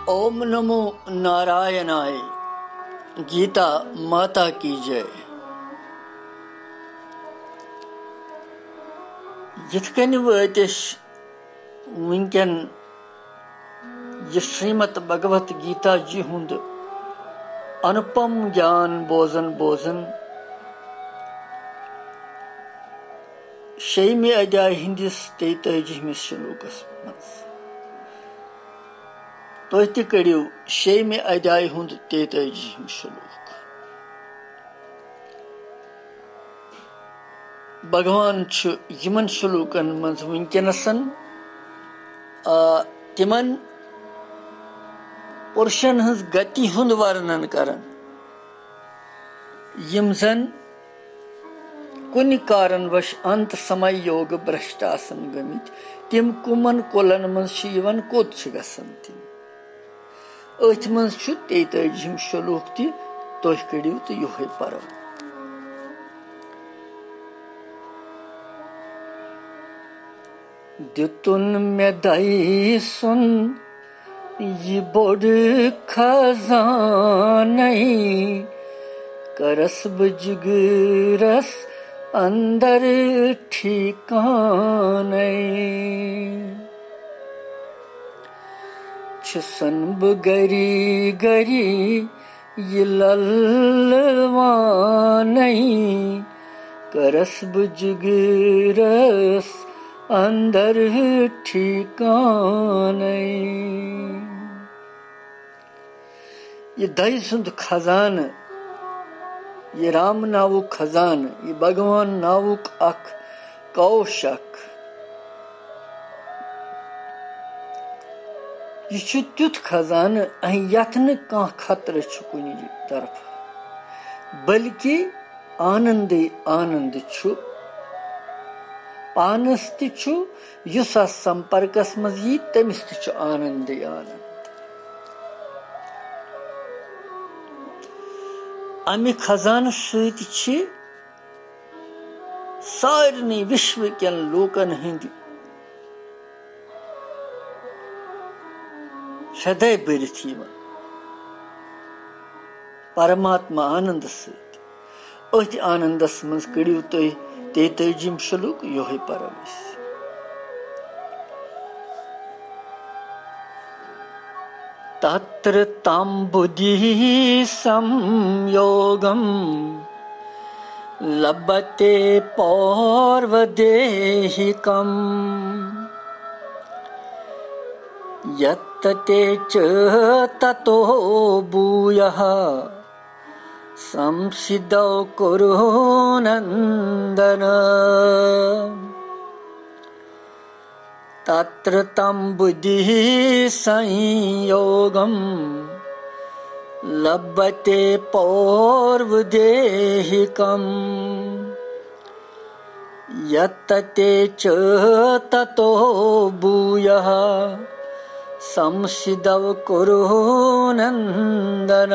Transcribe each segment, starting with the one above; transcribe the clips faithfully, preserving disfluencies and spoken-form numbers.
اوم نمو نارائنائے۔ گیتا ماتا کی J. یِتھ کٔنۍ وٲتۍ أسۍ وٕنکٮ۪ن یہِ شریمد بھگوت گیتا جی ہُنٛد انُپم گیان بوزن بوزن شیٚیمہِ ادیایہِ ہٕنٛدِس تیتٲجِہمِس شلوکس منٛز۔ تُہۍ تہِ کٔرِو شیٚیمہِ ادیایہِ ہُنٛد تیتٲجِہِم شلوک۔ بھگوان چھُ یِمن شلوکن منٛز وٕنکیٚنس، آ، تِمن پُرشن ہٕنٛز گتی ہُنٛد ورنن کران، یِم زن کُنہِ کارن وش انت سمے یوگ برشٹ آسن گٔمٕتۍ۔ تِم کُمن کُلن منٛز چھِ یِوان، کوٚت چھِ گژھان تِم؟ أتھۍ منٛز چھُ تیتٲجِہِم شلوک تہِ، تُہۍ کٔرِو تہٕ یِہوٚے پرو۔ دِتُن مےٚ دَے سُنٛد یہِ بوٚڑ خزانَے، کَرَس بہٕ جِگرَس اَندَر ٹھیٖکانَے۔ چھُسَن بہٕ گَری گَری یہِ لَلہٕ وانَے، کَرَس بہٕ جِگرَس اَندَر ٹھیٖکانَے۔ یہِ دَے سُنٛد خزانہٕ، یہِ رام ناوُک خزانہٕ، یہِ بھگوان ناوُک اَکھ کوش اَکھ۔ یہِ چھُ تیُتھ خزانہٕ، یَتھ نہٕ کانٛہہ خطرٕ چھُ کُنہِ طرفہٕ، بلکہِ آنندٕے آنند چھُ۔ پانَس تہِ چھُ، یُس اَتھ سمپرکس منٛز یی، تٔمِس تہِ چھُ آنندٕے آنند۔ اَمہِ خزانہٕ سۭتۍ چھِ سارنٕے وِشوٕ کٮ۪ن لوٗکن ہٕنٛدۍ ہردے بٔرِتھ یِوان پرماتما آنندٕ سۭتۍ۔ أتھۍ آنندس منٛز کٔرِو تُہۍ تیتٲجِم شلوک، یِہوٚے پرو أسۍ۔ تتر تم بدھی سم‌یوگم لبھتے پوروَدیہِکم۔ یتتے چ تتو بھویہ سمسدو کورُ نندن۔ تتر تم بدھی سم‌یوگم لبھتے پوروَدیہِکم۔ یتتے چ تتو بھویہ سمسدو کورُ نندن۔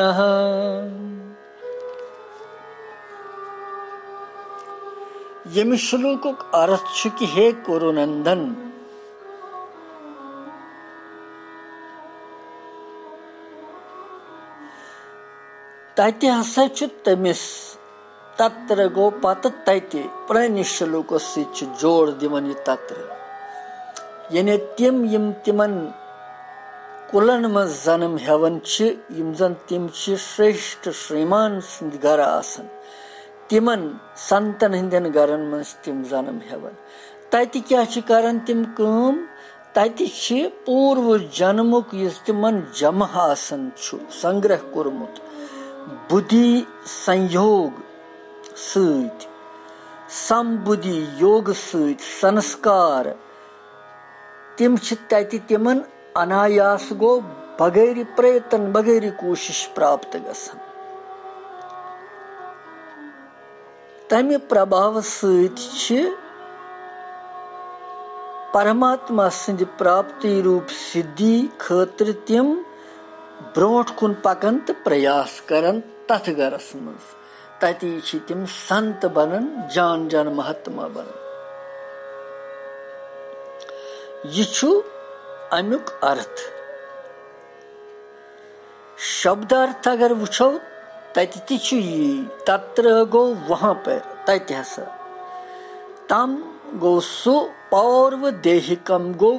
ییٚمہِ شلوکُک ارتھ چھُ کہِ ہے کورُ نندن، تتہِ ہسا چھُ تٔمِس، تتر گوٚو پتہٕ تتہِ، پرٲنِس شلوکس سۭتۍ چھُ جوڑ دِوان یہِ تتر۔ یعنی تِم یِم تِمن کُلن منٛز جنم ہٮ۪وان چھِ، یِم زن تِم چھِ شریشٹھ شریمان سٕنٛدۍ گرٕ آسان، تِمن سنتن ہٕنٛدٮ۪ن گرن منٛز چھِ تِم جنم ہٮ۪وان۔ تتہِ کیٛاہ چھِ کران تِم کٲم؟ تتہِ چھِ پوٗروٕ جنمُک یُس تِمن جمع آسان چھُ سنگرہ کوٚرمُت، بُدھی سنیوگ سۭتۍ، سمبُدھی یوگہٕ سۭتۍ، سنسکار، تِم چھِ تتہِ تِمن انایاس گوٚو بغٲرِ پریتن، بغٲرِ کوٗشِش پراپت گژھان۔ تمہِ پربھاوٕ سۭتۍ چھِ پرماتما سٕنٛدِ پراپتی روٗپ سِدھی خٲطرٕ تِم برونٛٹھ کُن پکان تہٕ پریاس کران تتھ گرس منٛز۔ تتی چھِ تِم سنت بنان، جان جان مہاتما بنان۔ یہِ چھُ امیُک ارتھ۔ شبدارتھ اگر وٕچھو، تتہِ تہِ چھُ یی، تترہ گوٚو وہاں پر، تتہِ ہسا۔ تم گوٚو سُہ پورو دیہکم، گوٚو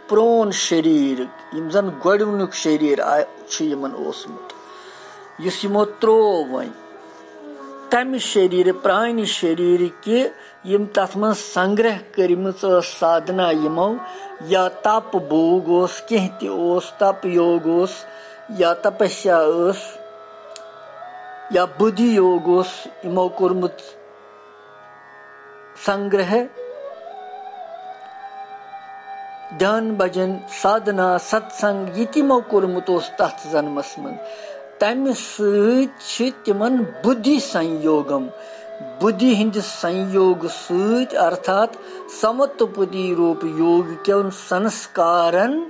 پرون شریر، یِم زن گۄڈٕنیُک شریر آ-، چھُ یِمن اوسمُت، یُس یِمو تروو وۄنۍ۔ تمہِ شریر، پرانہِ شریر کہِ یِم تَتھ منٛز سنگرہ کٔرمٕژ ٲس سادھنا یِمو، یا تپ بوگ اوس، کینٛہہ تہِ اوس، تپ یوگ اوس، یا تپسیا ٲس، یا بُدھی یوگ اوس یِمو کوٚرمُت سنگرہ، دھیان بھجن، سادھنا، ستسنگ، یہِ تہِ یِمو کوٚرمُت اوس تَتھ جنمس منٛز۔ تمہِ سۭتۍ چھِ تِمن بُدھی سنیوگم، بُدھی ہٕنٛدِ سنیوگہٕ سۭتۍ، ارتھات سمتپتی روٗپ یوگ کٮ۪ن سنسکارن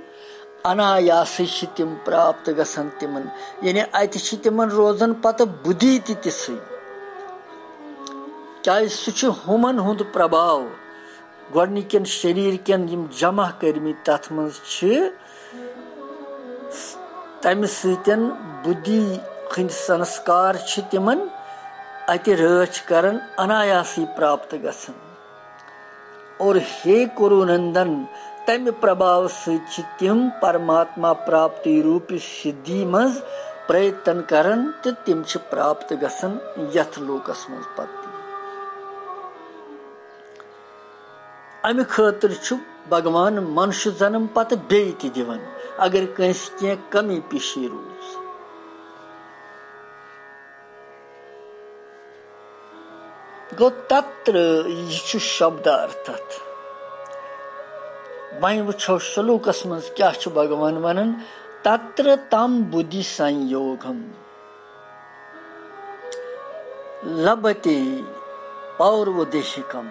انایاسٕے چھِ تِم پراپت گژھان تِمن، یعنی اتہِ چھِ تِمن روزان پتہٕ بُدھی تہِ تِژھٕے، کیازِ سُہ چھُ ہُمن ہُنٛد پرباو۔ گۄڈنِکٮ۪ن شریٖر کٮ۪ن یِم جمع کٔرمٕتۍ تَتھ منٛز چھِ، تَمہِ سۭتۍ بُدھی ہٕنٛدۍ سنسکار چھِ تِمن اَتہِ رٲچھ کران، انایاسٕے پراپت گژھان۔ اور ہے کُرو نندن، تَمہِ پرباو سۭتۍ چھِ تِم پرماتما پراپتی روٗپی سِدھی منٛز پریتن کران تہٕ تِم چھِ پراپت گژھان یَتھ لوکس منٛز پتہٕ۔ امہِ خٲطرٕ چھُ بھگوان منشہِ جنم پتہٕ بیٚیہِ تہِ دِوان، اگر کٲنٛسہِ کینٛہہ کمی پیشی روٗز۔ گوٚو، تتر، یہِ چھُ شبدارتھ۔ وۄنۍ وٕچھو شلوکس منٛز کیٛاہ چھُ بھگوان ونان، تتر تم بُدھی سنیوگم لبھتے پورو دیہکم۔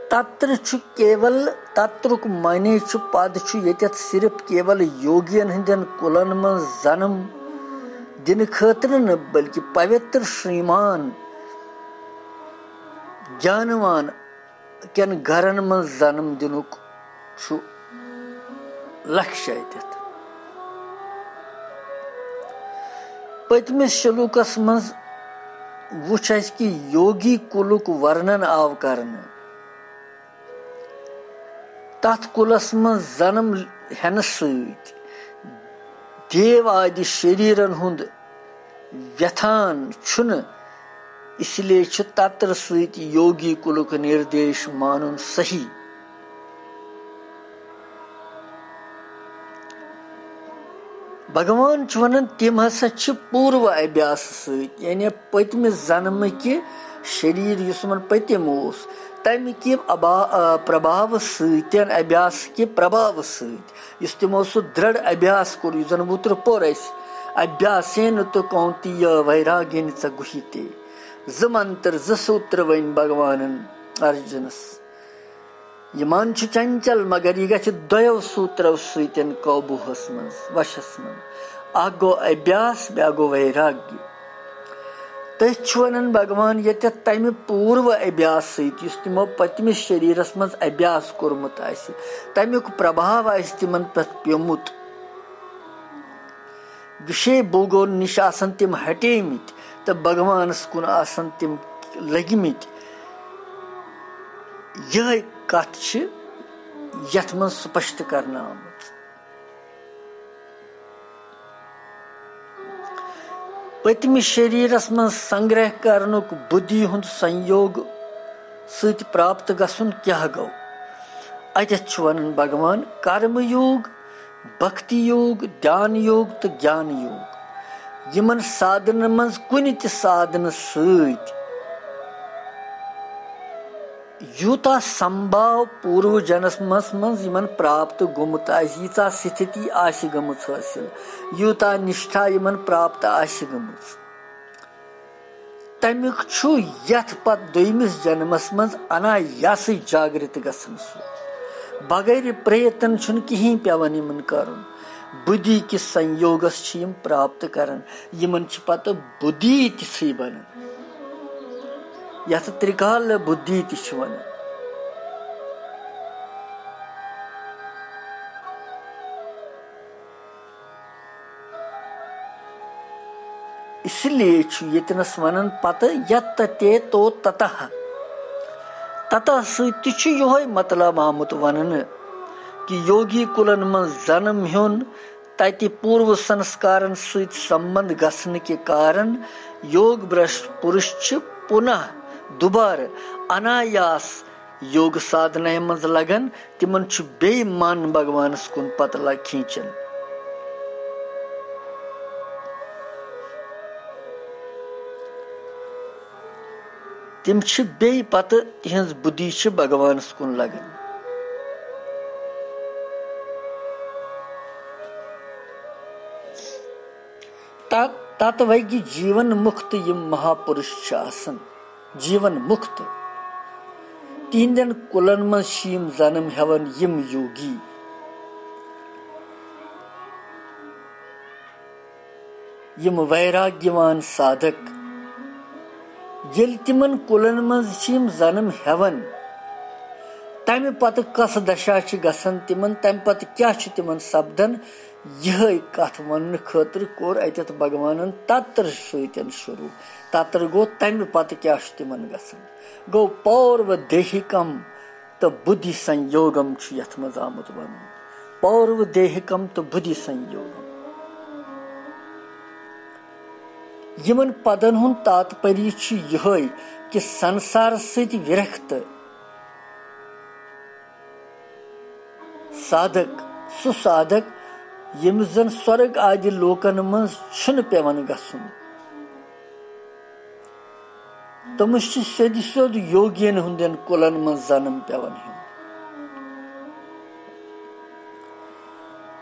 تتر چھُ کیول، تترُک معنی چھُ، پد چھُ ییٚتٮ۪تھ صرف کیول یوگین ہٕنٛدٮ۪ن کُلن منٛز جنم دِنہٕ خٲطرٕ نہٕ، بلکہِ پوتر شریمان گیانوان کٮ۪ن گرن منٛز جنم دِنُک چھُ لکشہ ییٚتٮ۪تھ۔ پٔتمِس شلوکس منٛز وُچھ اَسہِ کہِ یوگی کُلُک ورنن آو کرنہٕ۔ تتھ کُلس منٛز جنم ہٮ۪نہٕ سۭتۍ دیو آدِ شریرن ہُنٛد ویتھان چھُنہٕ، اس لیے چھُ تتر سۭتۍ یوگی کُلُک نردیش مانُن صحیح۔ بھگوان چھُ ونان، تِم ہسا چھِ پوٗروٕ ابیاس سۭتۍ، یعنی پٔتمہِ جنمہٕ کہِ شریٖر یُس یِمن پٔتِم اوس، تمہِ کہِ ابا-، آ، پرباوٕ سۭتۍ، ابیاس کہِ پرباوٕ سۭتۍ، یُس تِمو سُہ درڑ ابیاس کوٚر، یُس زن وُترٕ پوٚر اَسہِ، ابیاسین تہٕ کونتی ویراگین ژ گُہیتے۔ زٕ منتر، زٕ سوتر ؤنۍ بھگوانن ارجُنس۔ یہِ من چھُ چنچل، مگر یہِ گژھِ دۄیو سوترو سۭتۍ قوبوٗہس منٛز، وشس منٛز۔ اکھ گوٚو ابیاس، بیٛاکھ گوٚو ویراگیہ۔ تٔتھۍ چھُ ونان بھگوان ییٚتٮ۪تھ تمہِ پوٗروٕ ابیاس سۭتۍ، یُس تِمو پٔتمِس شریرس منٛز ابیاس کوٚرمُت آسہِ، تمیُک پربھاو آسہِ تِمن پٮ۪ٹھ پیومُت۔ وِشے بھوگو نِش آسن تِم ہٹیمٕتۍ تہٕ بھگوانس کُن آسن تِم لٔگمٕتۍ۔ یِہے کتھ چھِ یتھ منٛز سپشٹ کرنہٕ آمٕژ۔ پٔتمہِ شریرس منٛز سنگرہ کرنُک بُدھی ہُنٛد سنیوگ سۭتۍ پراپت گژھُن کیٛاہ گوٚو؟ اتٮ۪تھ چھُ ونان بھگوان، کرم یوگ، بھکتی یوگ، دھیان یوگ تہٕ گیان یوگ۔ یِمن سادھنن منٛز کُنہِ تہِ سادھنہٕ سۭتۍ یوٗتاہ سمبھاو پوٗروٕ جنمس منٛز یِمن پراپت گوٚمُت آسہِ، ییٖژاہ ستھتی آسہِ گٔمٕژ حٲصِل، یوٗتاہ نِشٹھا یِمن پراپت آسہِ گٔمٕژ، تمیُک چھُ یتھ پتہٕ دوٚیمِس جنمس منٛز انایاسٕے جاگرت گژھان سُہ۔ بغٲرِ پریتن چھُنہٕ کِہیٖنۍ پٮ۪وان یِمن کرُن۔ بُدھی کِس سنیوگس چھِ یِم پراپت کران۔ یِمن چھِ پتہٕ بُدھی تِژھٕے بنان، یتھ ترٛکال بُدھی تہِ چھِ ونان۔ اس لیے چھُ ییٚتنَس وَنان پتہٕ یت تے تو تتہ۔ تتہ سۭتۍ تہِ چھُ یِہوٚے مطلب آمُت وَننہٕ کہِ یوگی کُلن منٛز جنم ہیوٚن، تتہِ پوٗروٕ سنسکارن سۭتۍ سمبند گژھنہٕ کہِ کارن یوگ برش پُرش چھِ پُنہ دُبارٕ انایاس یوگ سادھنایہِ منٛز لگان، تِمن چھُ بیٚیہِ من بھگوانس کُن پتہٕ لگ کھینچان۔ تِم چھِ بیٚیہِ پتہٕ تِہنٛز بُدھی چھِ بھگوانس کُن لگان۔ تت-، تتوگی جیون مُکت یِم مہاپُرُش چھِ آسان، جیون مُکت۔ تِہنٛدٮ۪ن کُلن منٛز چھِ یِم جنم ہٮ۪وان یِم یوگی، یِم ویراگیوان سادھک۔ ییٚلہِ تِمن کُلن منٛز چھِ یِم جنم ہٮ۪وان، تمہِ پتہٕ کۄس دشا چھِ گژھان تِمن، تمہِ پتہٕ کیٛاہ چھُ تِمن سپدان، یِہے کتھ وننہٕ خٲطرٕ کوٚر اتٮ۪تھ بھگوانن تتر سۭتۍ شروع۔ تتر گوٚو تمہِ پتہٕ کیٛاہ چھُ تِمن گژھان۔ گوٚو پورو دیہِکم تہٕ بُدھی سنیوگم چھُ یتھ منٛز آمُت وننہٕ۔ پورو دیہِکم تہٕ بُدھی سنیوگم۔ یِمن پدن ہُنٛد تاتپری چھُ یِہوٚے کہِ سنسارس سۭتۍ وِرکت سادھک، سُہ سادھک ییٚمِس زن سۄرگ آدِ لوکن منٛز چھُنہٕ پٮ۪وان گژھُن۔ تٔمِس چھُ سیوٚدِ سیوٚد یوگین ہٕنٛدٮ۪ن کُلن منٛز جنم پٮ۪وان ہیوٚن۔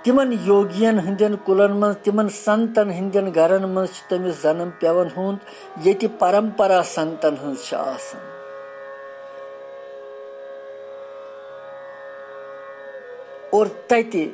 تِمن یوگین ہٕنٛدٮ۪ن کُلن منٛز، تِمن سنتن ہٕنٛدٮ۪ن گرن منٛز چھِ تٔمِس جنم پٮ۪وان ہیوٚن، ییٚتہِ پرمپرا سنتن ہٕنٛز چھِ آسان۔ اور تتہِ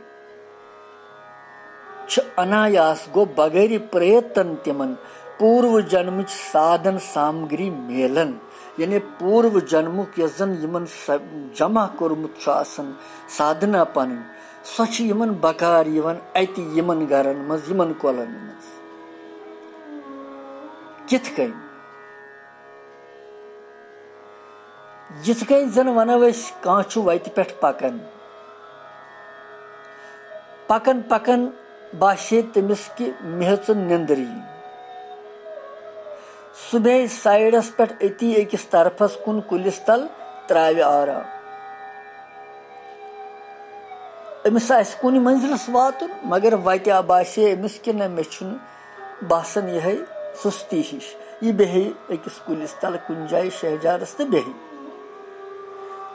چھُ انایاس، گوٚو بغٲرِ پریتن تِمن پوٗروٕ جنمٕچ سادھن سامگری میلان، یعنی پوٗروٕ جنمُک یۄس زن یِمن سب-، جمع کوٚرمُت چھُ آسان سادھنا پنٕنۍ، سۄ چھِ یِمن بکار یِوان اتہِ یِمن گرن منٛز، یِمن کۄلن منٛز۔ کِتھ کٔنۍ؟ یِتھ کٔنۍ زن ونو أسۍ، کانٛہہ چھُ وتہِ پٮ۪ٹھ پکان، پکان پکان باسے تٔمِس کہِ مےٚ ہیژٕن نِندٕر یِنۍ۔ سُہ بیہہِ سایڈس پٮ۪ٹھ أتی أکِس طرفس کُن کُلِس تل، تراوِ آرام۔ أمِس آسہِ کُنہِ منزلس واتُن، مگر وتہِ باسے أمِس کہِ نہ، مےٚ چھُنہٕ باسان یِہے سُستی ہِش۔ یہِ بیہہِ أکِس کُلِس تل کُنہِ جایہِ شہجارس تہٕ بیہہِ۔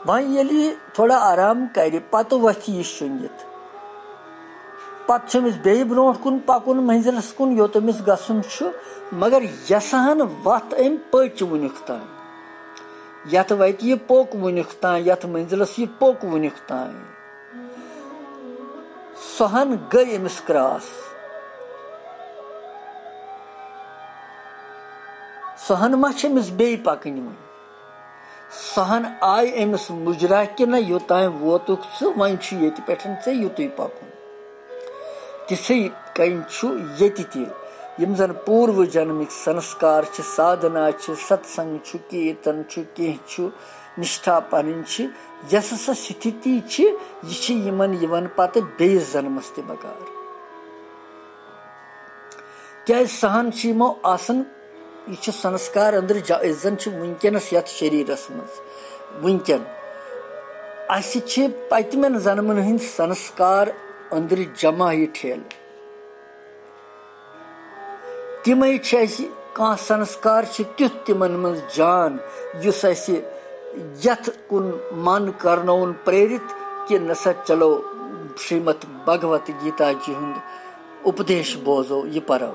وۄنۍ ییٚلہِ یہِ تھوڑا آرام کرِ، پتہٕ وۄتھِ یہِ شۄنگِتھ۔ پتہٕ چھُ أمِس بیٚیہِ برونٛٹھ کُن پکُن منزلس کُن، یوٚت أمِس گژھُن چھُ، مگر یۄسہٕ ہن وتھ أمۍ پٔچ وُنیُک تام، یتھ وتہِ یہِ پوٚک وُنیُک تام، یتھ منزلس یہِ پوٚک وُنیُک تام، سۄ ہن گٔے أمِس کراس۔ سۄ ہن ما چھِ أمِس بیٚیہِ پکٕنۍ وۄنۍ؟ سۄ ہن آیہِ أمِس مُجرا کہِ نہ، یوٚتام ووتُکھ ژٕ، وۄنۍ چھُ ییٚتہِ پٮ۪ٹھ ژےٚ یُتُے پکُن۔ تِتھے کٔنۍ چھُ ییٚتہِ تہِ، یِم زن پوٗروٕ جنمٕکۍ سنسکار چھِ، سادھنا چھِ، ستسنگ چھُ، کیٖرتن چھُ، کینٛہہ چھُ، نِشٹھا پنٕنۍ چھِ، یۄسہٕ سۄ سِتھِتی چھِ، یہِ چھِ یِمن یِوان پتہٕ بیٚیِس جنمس تہِ بکار۔ کیازِ سۄ ہن چھِ یِمو آسان، یہِ چھُ سنسکار أنٛدرٕ جا-، أسۍ زن چھِ وٕنکیٚنس یتھ شریرس منٛز، وٕنکیٚن اسہِ چھِ پٔتمٮ۪ن جنمن ہٕنٛدۍ سنسکار أنٛدرٕ جمع یہِ ٹھیلہٕ۔ تِمے چھِ اَسہِ، کانٛہہ سنسکار چھِ تیُتھ تِمن منٛز جان، یُس اَسہِ یَتھ کُن من کرنووُن پریرِت کہِ نسا چلو شریمد بھگوت گیتا جی ہُنٛد اُپدیش بوزو، یہِ پرو۔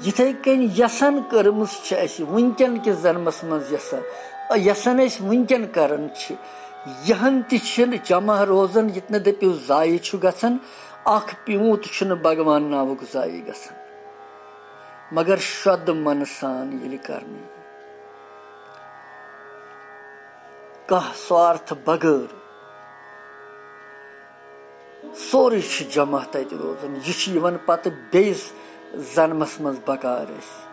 یِتھے کٔنۍ یژھن کٔرمٕژ چھِ اَسہِ وٕنکیٚن کِس جنمس منٛز یژھن، یژھن أسۍ وٕنکیٚن کران چھِ، یِہن تہِ چھِنہٕ جمع روزان، یہِ تہِ نہٕ دٔپِو ضایع چھُ گژھان، اکھ پیوٗنت چھُنہٕ بھگوان ناوُک ضایع گژھان، مگر شۄدٕ منہٕ سان ییٚلہِ کرنہٕ یی۔ کانٛہہ سوارتھ بغٲر۔ سورُے چھُ جمع تَتہِ روزان۔ یہِ چھُ یِوان پتہٕ بیٚیِس زنمس منٛز بکار اَسہِ۔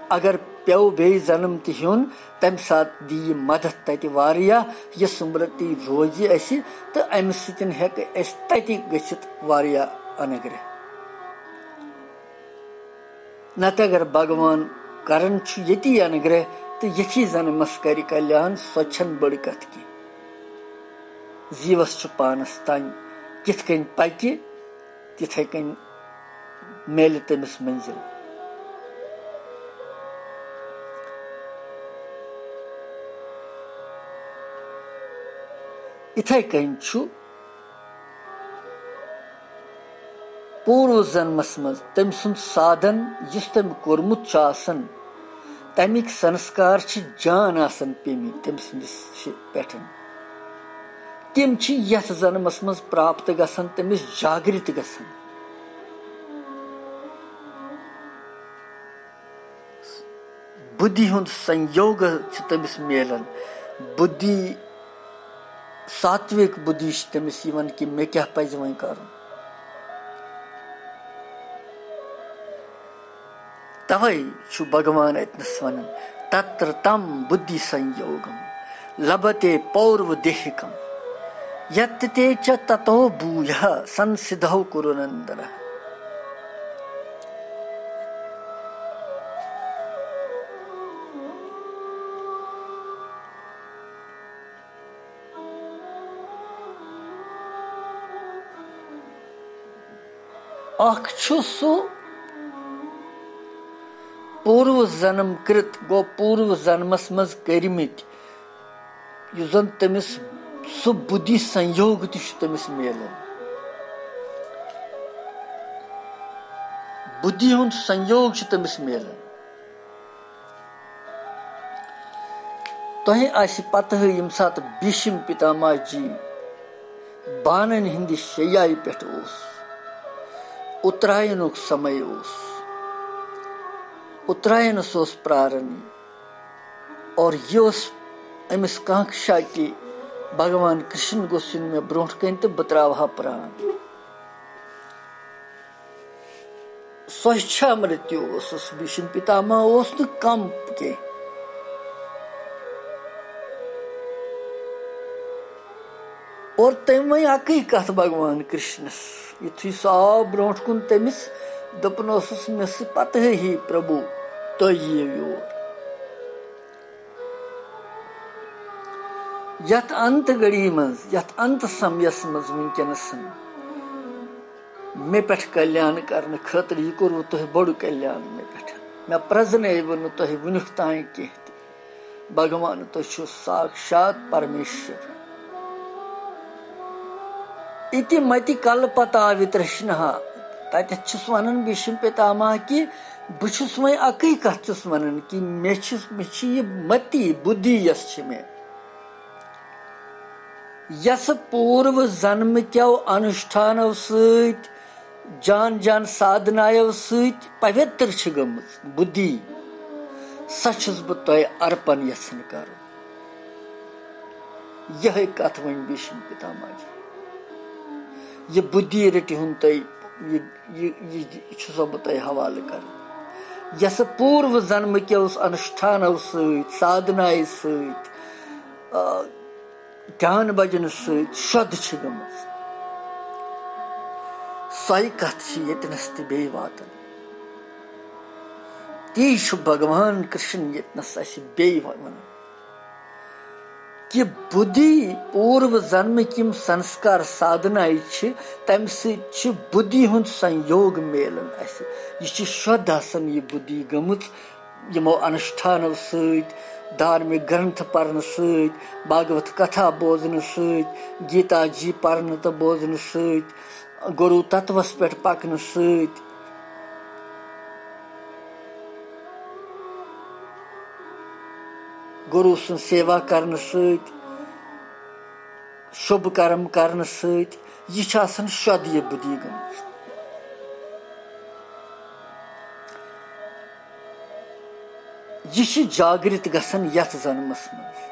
اگر پیوٚو بیٚیہِ زنم تہِ ہیوٚن، تَمہِ ساتہٕ دِیہِ یہِ مدد تَتہِ واریاہ، یہِ سُمرتی روزِ اَسہِ تہٕ اَمہِ سۭتۍ ہٮ۪کہِ اَسہِ تَتہِ گٔژھِتھ واریاہ انگرہ۔ نتہٕ اگر بھگوان کران چھُ ییٚتی انگرہ تہٕ ییٚتھی زنمس کرِ کلیان، سۄ چھَنہٕ بٔڑ کتھ کینٛہہ۔ زیٖوس چھُ پانس تام، کِتھ کٔنۍ پکہِ، تِتھے کٔنۍ میلہِ تٔمِس منزل۔ یِتھے کٔنۍ چھُ پوٗروٕ زنمس منٛز تٔمۍ سُنٛد سادھن، یُس تٔمۍ کوٚرمُت چھُ آسان، تَمِکۍ سنسکار چھِ جان آسان پیٚمٕتۍ تٔمۍ سٕنٛدِس شِ-، پٮ۪ٹھ۔ تِم چھِ یَتھ زنمس منٛز پراپت گژھان، تٔمِس جاگرت گژھان۔ بُدھی ہُنٛد سنیوگ چھُ تٔمِس میلان۔ بُدھی، ساتوِک بُدھی چھِ تٔمِس یِوان کہِ مےٚ کیٛاہ پَزِ وۄنۍ کَرُن۔ تَوَے چھُ بھگوان اَتِنَس وَنان، "تَترَ تَم بُدھی سنیوگم لبھتے پوروَ دیہِکم، یت تے چ تتو بھویہ سنسدھو کُرُنندرا۔" اکھ چھُ سُہ پوٗروٕ زنم کِرت، گوٚو پوٗروٕ زنمس منٛز کٔرمٕتۍ، یُس زن تٔمِس سُہ بُدھی سنیوگ تہِ چھُ تٔمِس میلان۔ بُدھی ہُنٛد سنیوگ چھُ تٔمِس میلان۔ تۄہہِ آسہِ پتہٕ، ییٚمہِ ساتہٕ بھیشم پتامہ جی بانن ہٕنٛدِ شیٚیہِ پٮ۪ٹھ اوس، اُتراینُک سمے اوس، اُتراینس اوس پرارن۔ اور یہِ اوس أمِس کانٛکشا کہِ بھگوان کرشن گوٚژھ یُن مےٚ برونٛٹھ کَنہِ تہٕ بہٕ ترٛاوٕ ہا پران۔ سۄے چھا مرتیو اوسُس، بھیشم پتامہ اوس نہٕ کم کینٛہہ۔ اور تٔمۍ وۄنۍ اَکٕے کَتھ بھگوان کرشنس، یُتھُے سُہ آو برونٛٹھ کُن تٔمِس، دوٚپُن اوسُس، "مےٚ سۭتۍ پَتہٕ ہٕے پرٛبھو، تُہۍ یِیِو یور۔" یَتھ انت گھڑی منٛز، یَتھ انت سمیَس منٛز وٕنکیٚنَس مےٚ پٮ۪ٹھ کلیان کرنہٕ خٲطرٕ، یہِ کوٚروٕ تۄہہِ بوٚڑ کلیان مےٚ پٮ۪ٹھ۔ مےٚ پرٛزنٲوٕ نہٕ تۄہہِ وٕنیُک تام کینٛہہ تہِ۔ بھگوان، تُہۍ چھِو ساکشات پرمیشور۔ اِتی متی کلپتا وِترشنہا۔ تَتٮ۪تھ چھُس وَنان بھیشم پتامہ کہِ بہٕ چھُس وۄنۍ اَکٕے کَتھ چھُس وَنان کہِ مےٚ چھُس، مےٚ چھِ یہِ متی، بُدھی یۄس چھِ مےٚ، یۄسہٕ پوٗروٕ زنمہٕ کیو انُشٹھانو سۭتۍ، جان جان سادھنایو سۭتۍ پویتر چھِ گٔمٕژ بُدھی، سۄ چھُس بہٕ تۄہہِ ارپن یژھان کرُن۔ یِہے کتھ ؤنۍ بھیشم پتامہ جی۔ یہِ بُدھی رٔٹِہُن تُہۍ، یہِ، یہِ، یہِ چھُسو بہٕ تۄہہِ حوالہٕ کران۔ یۄسہٕ پوٗروٕ زنمہٕ کیو انُشٹھانو سۭتۍ، سادھنایہِ سۭتۍ، آ، دھیان بجنہٕ سۭتۍ شۄد چھِ گٔمٕژ۔ سۄے کتھ چھِ ییٚتنس تہِ بیٚیہِ واتان۔ تی چھُ بھگوان کرشن ییٚتنس اسہِ بیٚیہِ ونان کہِ بُدھی پوٗروٕ زنمٕکۍ یِم سنسکار سادھنایہِ چھِ، تمہِ سۭتۍ چھِ بُدھی ہُنٛد سنیوگ میلان اسہِ۔ یہِ چھِ شۄد آسان یہِ بُدھی گٔمٕژ۔ یِمو انُشٹھانو سۭتۍ، دھارمِک گرنتھ پرنہٕ سۭتۍ، بھاگوت کتھا بوزنہٕ سۭتۍ، گیتا جی پرنہٕ تہٕ بوزنہٕ سۭتۍ، گُروٗ تتوس پٮ۪ٹھ پکنہٕ سۭتۍ، گُروٗ سٕنٛز سیوا کرنہٕ سۭتۍ، شُبھ کرم کرنہٕ سۭتۍ، یہِ چھِ آسان شۄد یہِ بُدھی گٔمٕژ۔ یہِ چھِ جاگرت گژھان یتھ زنمس منٛز۔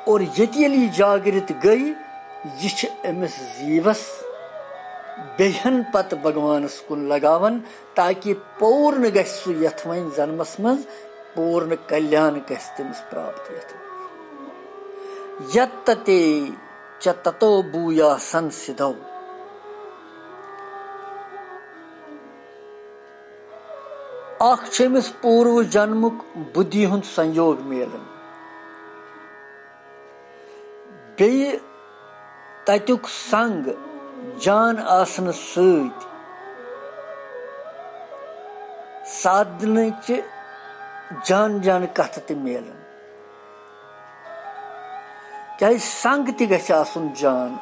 اور ییٚتہِ ییٚلہِ یہِ جاگرت گٔے، یہِ چھِ أمِس زیٖوَس بیٚیہِ ہن پتہٕ بھگوانَس کُن لگاوان، تاکہِ پوٗرنہٕ گژھِ سُہ یَتھ وۄنۍ جنمس منٛز، پوٗرنہٕ کلیان گژھِ تٔمِس پراپت یَتھ منٛز۔ یتتے چ تتو بھویا سنسدھو۔ اکھ چھُ أمِس پوٗروٕ جنمُک بُدھی ہُنٛد سنیوگ میلان، بیٚیہِ تَتیُک سنگ جان آسنہٕ سۭتۍ سادھنٕچہِ جان جان کتھٕ تہِ میلان۔ کیازِ سنگ تہِ گژھِ آسُن جان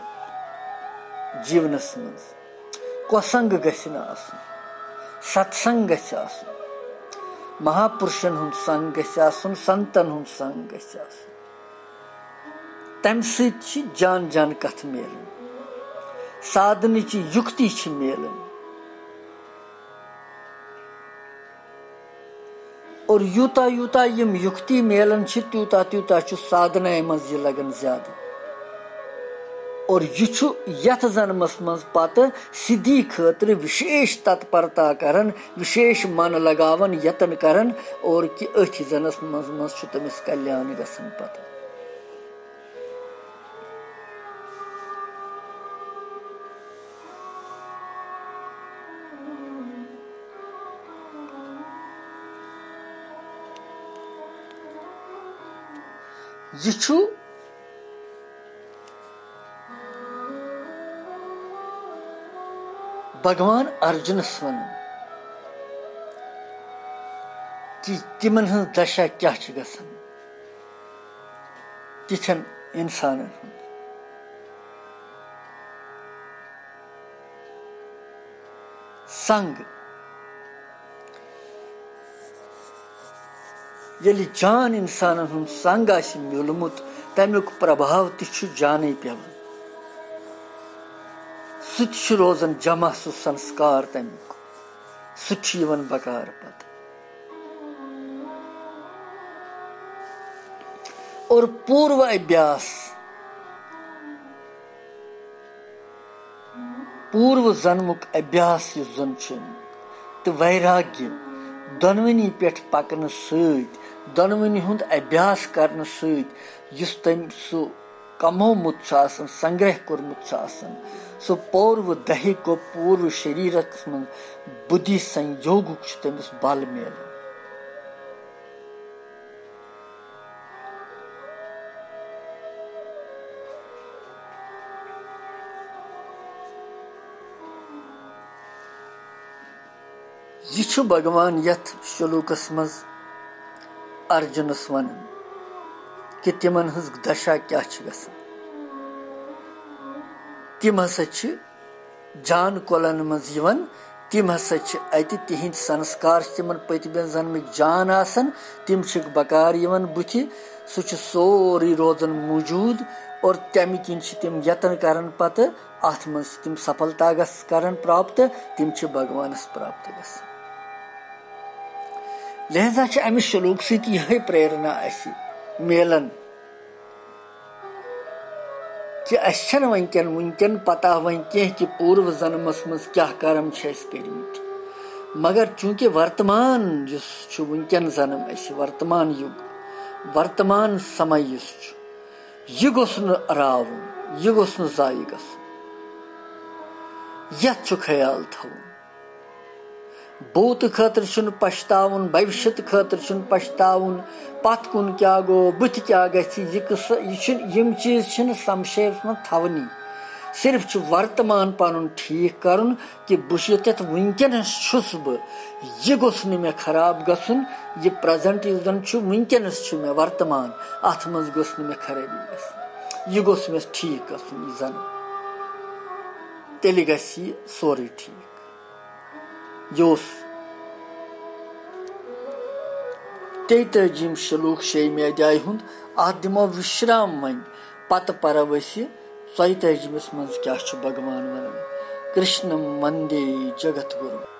جیونس منٛز، کۄسنگ گژھِ نہٕ آسُن، ستسنگ گژھِ آسُن، مہاپُرشن ہُنٛد سنگ گژھِ آسُن، سنتن ہُنٛد سنگ گژھِ آسُن۔ تمہِ سۭتۍ چھِ جان جان کتھٕ میلان، سادھنٕچ یُکتی چھِ میلان۔ اور یوٗتاہ یوٗتاہ یِم یُکتی میلان چھِ، تیوٗتاہ تیوٗتاہ چھُ سادھنایہِ منٛز یہِ لگان زیادٕ۔ اور یہِ چھُ یتھ جنمس منٛز پتہٕ سدھی خٲطرٕ وِشیش تتپرتا کران، وِشیش من لگاوان، یتن کران، اور کہِ أتھۍ جنمس منٛز، منٛز چھُ تٔمِس کلیان گژھان پتہٕ۔ یہِ چھُ بھگوان ارجُنس ونان کہِ تِمن ہٕنٛز دشا کیاہ چھِ گژھان، تِتھٮ۪ن انسانن ہُنٛد۔ سنگ۔ ییٚلہِ جان انسانن ہُنٛد سنگ آسہِ میوٗلمُت، تمیُک پربھاو تہِ چھُ جانٕے پٮ۪وان۔ سُہ تہِ چھُ روزان جمع، سُہ سنسکار تمیُک، سُہ تہِ چھُ یِوان بکار پتہٕ۔ اور پوٗرو ابھیاس، پوٗروٕ جنمُک ابھیاس یُس زن چھُ، تہٕ ویراگیہ دۄنوٕنی پٮ۪ٹھ پکنہٕ سۭتۍ، دۄنوٕنی ہُنٛد ابھیاس کرنہٕ سۭتۍ، یُس تٔمۍ سُہ کمومُت چھُ آسان، سنگرہ کوٚرمُت چھُ آسان، سُہ پوٗروٕ دہہِ کو پوٗروٕ شریرس منٛز بُدھی سنیوگُک چھُ تٔمِس بل میلان۔ یہِ چھُ بھگوان یتھ شلوکس منٛز ارجُنس ونان کہِ تِمن ہٕنٛز دشا کیاہ چھِ گژھان۔ تِم ہسا چھِ جان کۄلن منٛز یِوان، تِم ہسا چھِ اتہِ، تِہنٛدۍ سنسکار چھِ تِمن پٔتمٮ۪ن جنمٕکۍ جان آسان، تِم چھِکھ بکار یِوان بُتھِ، سُہ چھُ سورُے روزان موجود، اور تمہِ کِنۍ چھِ تِم یتن کران پتہٕ اتھ منٛز چھِ تِم سفلتا گژھ کران پراپت، تِم چھِ بھگوانس پراپت گژھان۔ لہذا چھِ امہِ شلوک سۭتۍ یِہے پریرنا اسہِ میلان کہِ اسہِ چھنہٕ وٕنکٮ۪ن، وٕنکٮ۪ن پتہ وۄنۍ کینٛہہ کہِ پوٗروٕ جنمس منٛز کیٛاہ کرم چھِ اسہِ کٔرمٕتۍ، مگر چونکہ ورتمان یُس چھُ وٕنکٮ۪ن جنم اسہِ، ورتمان یُگ، ورتمان سمے یُس چھُ، یہِ گوٚژھ نہٕ راوُن، یہِ گوٚژھ نہٕ ضایع گژھُن۔ یتھ چھُ خیال تھاوُن۔ بھوٗتہٕ خٲطرٕ چھُنہٕ پچھتاوُن، بھوشیت خٲطرٕ چھُنہٕ پچھتاوُن، پتھ کُن کیٛاہ گوٚو، بُتھِ کیٛاہ گژھِ، یہِ قصہٕ، یہِ چھُنہٕ، یِم چیٖز چھِنہٕ سمشیَس منٛز تھاونی۔ صرف چھُ ورتمان پنُن ٹھیٖک کرُن کہِ بہٕ ییٚتٮ۪تھ وٕنکیٚنس چھُس بہٕ، یہِ گوٚژھ نہٕ مےٚ خراب گژھُن، یہِ present یُس زن چھُ وٕنکیٚنس چھُ مےٚ ورتمان، اتھ منٛز گٔژھ نہٕ مےٚ خرٲبی گژھٕنۍ، یہِ گوٚژھ مےٚ ٹھیٖک گژھُن، یہِ زن تیٚلہِ گژھِ یہِ سورُے ٹھیٖک۔ یہِ اوس تیٚتٲجِم شلوک شیٚیِمہِ ادیایہِ ہُنٛد۔ اتھ دِمو وشرام وۄنۍ، پتہٕ پرو أسۍ یہِ ژۄیتٲجِمِس منٛز کیٛاہ چھُ بھگوان ونان۔ کرشنم وندے جگت گُرو۔